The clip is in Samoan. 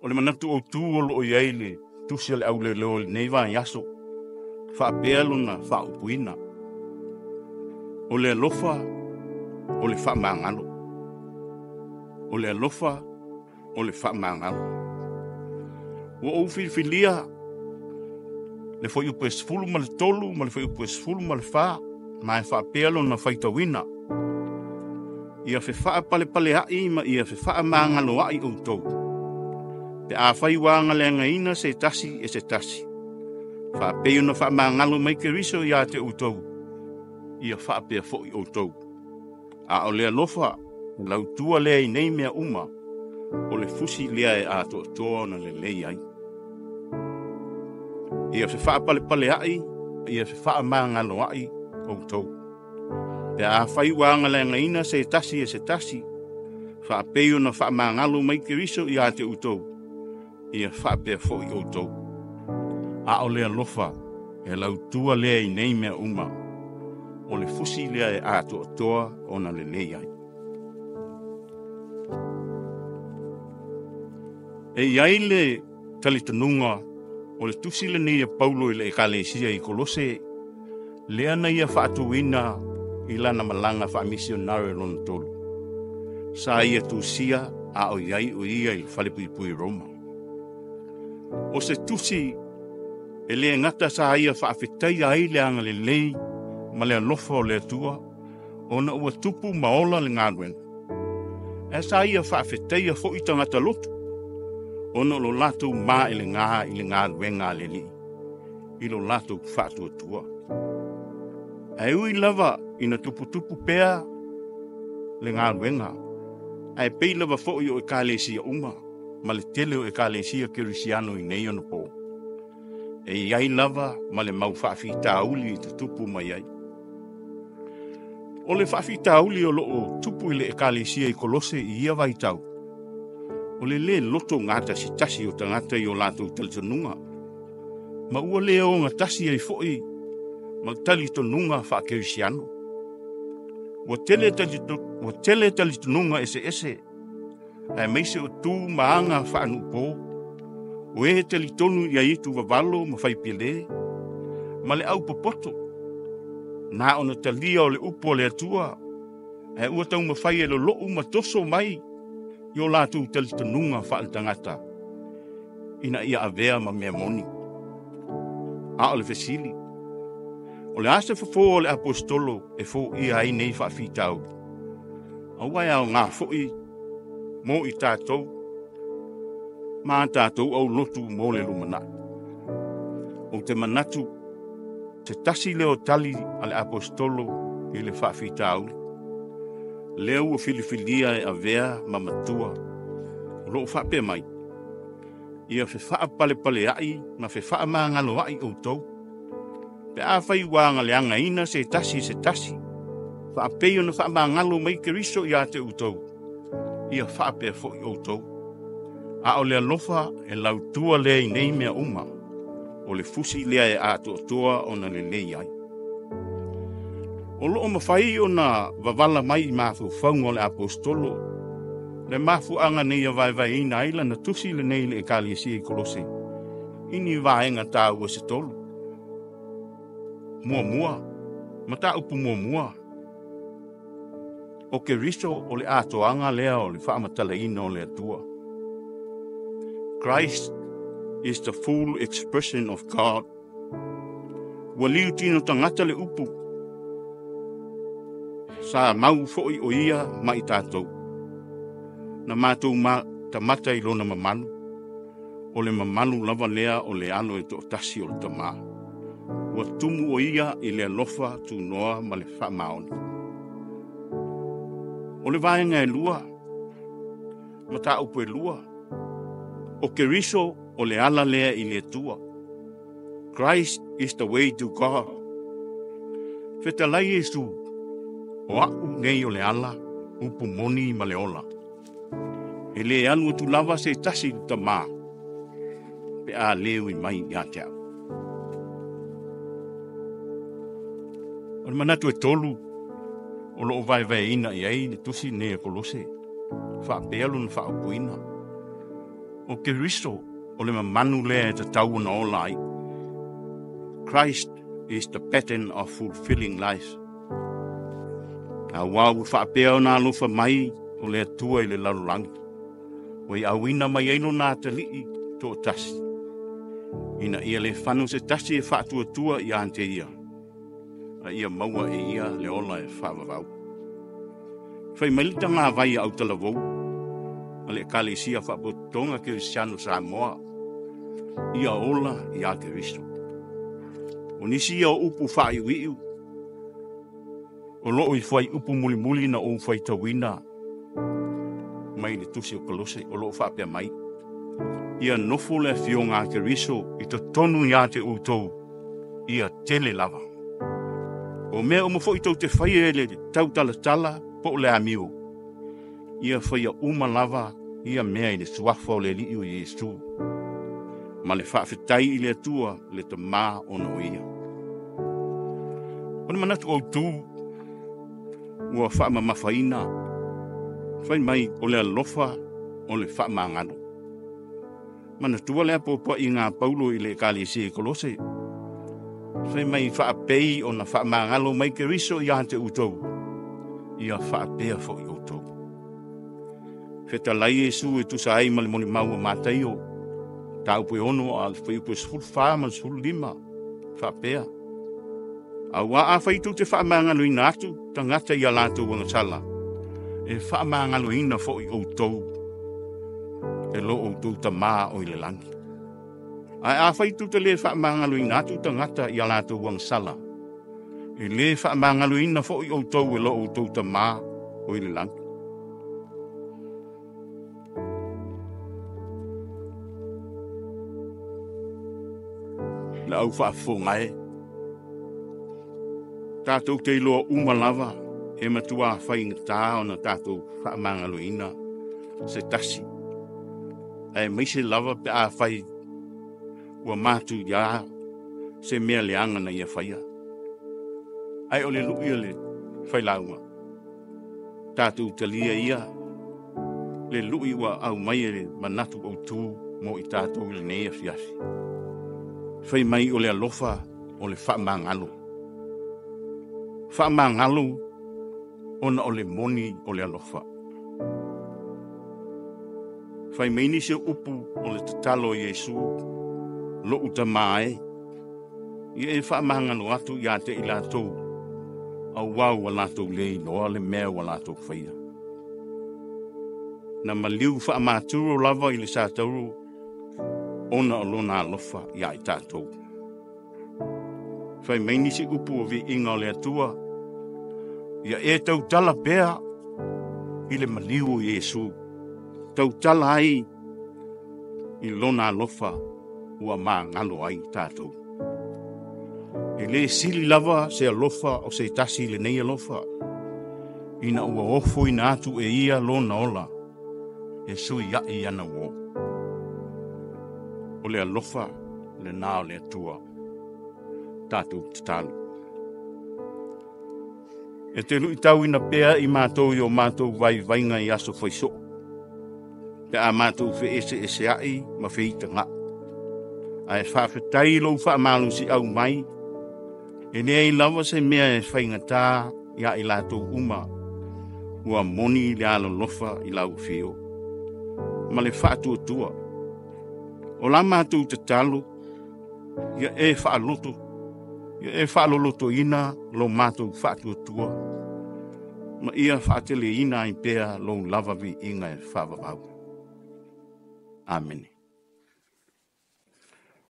O le manatu autu o loo i ai le tusi a le Auleoleo i lenei vaiaso, faapea lona faaupuina: O le alofa o le faamagalo. O le alofa o le faamagalo. Ua ou filifilia le fuaiupu e 13 ma le fuaiupu e 14, ma e faapea lona faitauina: Ia fefaapalepaleai ma ia fefaamagaloai outou, pe afai ua agaleagaina se tasi e se tasi, faapei ona faamagalo mai Keriso ia te outou, ia faapea foi outou. A o le alofa, e lautua lea i nei mea uma, o le fusi lea e atoatoa ona lelei ai. Ia fefaapalepaleai, ia fefaamagaloai outou, pe afai ua agaleagaina se tasi e se tasi, faapei ona faamagalo mai Keriso ia te outou, ia faapea foi outou. A o le alofa, e lautua lea i nei mea uma, o le fusi lea e atoatoa ona lelei ai. E i ai le talitonuga o le tusi lenei a Paulo i le Ekalesia i Kolose, lea na ia faatuina i lana malaga faamisionare lona tolu. Sa ia tusia a o i ai o ia i le falepuipui Roma. O se tusi e le gata sa ia faafetaia ai le agalelei ma le alofa o le Atua, ona ua tupu ma ola le galuega. Ae sa ia faafetaia foi tagata lotu, ona o lo latou maelega i le galuega a le Alii, i lo latou faatuatua. Ae ui lava ina tuputupu pea le galuega, ae pei lava foi o ekalesia uma, ma le tele o ekalesia kerisiano i nei ona po, e i ai lava ma le mau faafitauli i tutupu mai ai. O le faafitauli o loo tupu i le ekalesia i Kolose i ia vaitau, o le lē loto gatasitasi o tagata i o latou talitonuga, ma ua le ogatasi ai foi ma talitonuga faakerisiano. Ua tele talitonuga eseese, aemaise o tu ma aga faanuupo, o e talitonu i aitu vavalo ma faipele, ma le aupopoto, na ona talia o le upu a le Atua, ae ua taumafai e lolou ma toso mai i o latou talitonuga faaletagata, ina ia avea ma mea moni. A o le fesili, o le a se fofo o le aposetolo e foia ai nei faafitauli? Aua e aoga foi mo i tatou, ma tatou aulotu mo le lumanai. Ou te manatu, se tasi lea o tali a le aposetolo i le faafitauli, lea ua filifilia e avea ma matua, o loo faapea mai: Ia fefaapalepaleai ma fefaamagaloai outou, pe afai ua agaleagaina se tasi se tasi, faapei ona faamagalo mai Keriso ia te outou, ia faapea foi outou. A o le alofa e lautua lea i nei mea uma, o le fusi lea e atoatoa ona lelei ai. O loo mafai ona vavala mai i mafaufauga o le aposetolo le mafuaaga nei ia vaevaeina ai lana tusi lenei i le ekalesia i Kolose i ni vaega taua se tolu. Muamua, mataupu muamua: O Keriso o le atoaga lea o le faamatalaina o le Atua. Christ is the full expression of God. Ua liu tino tagata le upu, sa mau foi o ia ma i tatou. Na matou matamata i lona mamalu, o le mamalu lava lea o le alo e toatasi o le Tamā. Ua tumu o ia i le alofa tunoa ma le faamaoni. O le vaega e lua, mataupu e lua: O Keriso o le ala lea i le Atua. Christ is the way to God. Fetalai Iesu, o a'u nei o le ala, upu moni ma le ola. E le alu atu lava se tasi i le Tamā, pe a le ui mai ia te au. O le manatu e tolu o loo vaevaeina i ai le tusi nei a Kolose, faapea lona faaupuina: O Keriso o le mamanu lea e tatau ona ola ai. Christ is the pattern of fulfilling life. Auā ua faapea ona alofa mai o le Atua i le lalolagi, ua i auina mai ai lona atalii toatasi, ina ia le fano se tasi e faatuatua ia te ia, a ia maua e ia le ola e faavavau. Fai mai le tagavai a autalavou a le Ekalesia Faapotopotoga Kerisiano Samoa, ia ola ia Keriso. O nisi ia o upu faaiuiu o loo i fuaiupu mulimuli na ou faitauina mai le tusi o Kolose o loo faapea mai, ia nofo le afioga a Keriso i totonu ia te outou, ia tele lava. O mea uma foi tou te faia e le tautalatala po o le amio, ia faia uma lava ia mea i le suafa o le Alii o Iesu, ma le faafetai i le Atua le Tamā ona o ia. O le manatu autu ua faamamafaina, fai mai o le alofa o le faamagalo. Manatua lea popoaiga a Paulo i le ekalesia i Kolose, fai mai faapei ona faamagalo mai Keriso ia te outou, ia faapea foi outou. Fetalai Iesu e tusa ai ma le molimau a Mataio, mataupu e 6 a le fuaiupu e 14 ma le 15, faapea, Auā afai tou te faamagaloina atu tagata i a latou agasala, e faamagaloina foi outou e lo outou Tamā o i le lagi. Ae afai tou te le faamagaloina atu tagata i a latou agasala, e le faamagaloina foi outou e lo outou Tamā o i le lagi. Le au faafofoga e, tatou te iloa uma lava e matua faigata ona tatou faamagaloina se tasi, aemaise lava pe afai ua matuia se mea leaga na ia faia. Ae o le lui a le failauga, tatou talia ia le lui ua aumai e le manatu autu mo i tatou i lenei afiafi. Fai mai o le alofa o le faamagalo. Faamagalo ona o le moni o le alofa. Fai mai nisi o upu o le tatalo a Iesu, Lou Tamā e, ia e faamagalo atu ia te i latou, auā ua latou le iloa le mea ua latou faia. Na maliu faamaturo lava i le satauro ona o lona alofa ia i tatou. Fai mai nisi upu o viiga o le Atua, ia e tautala pea i le maliu o Iesu, tautala ai i lona alofa ua magalo ai tatou. E le sili lava se alofa o se tasi i lenei alofa, ina ua ofoina atu e ia lona ola e sui ai ana uō. O le alofa lena o le Atua. Tatou tatalo. E te luitauina pea i matou i o matou vaivaiga i aso faisoo, pe a matou feeseeseai ma feitagaʻi. Ae faafetai lou faamalosiau mai, e leai lava se mea e faigata ia i latou uma, ua moni le alolofa i lau afio ma le faatuatua. O la matou tatalo, ia e faaloto, ia e faalolotoina lo matou faatuatua, ma ia faateleina ai pea lou lava viiga e faavavau. Amene.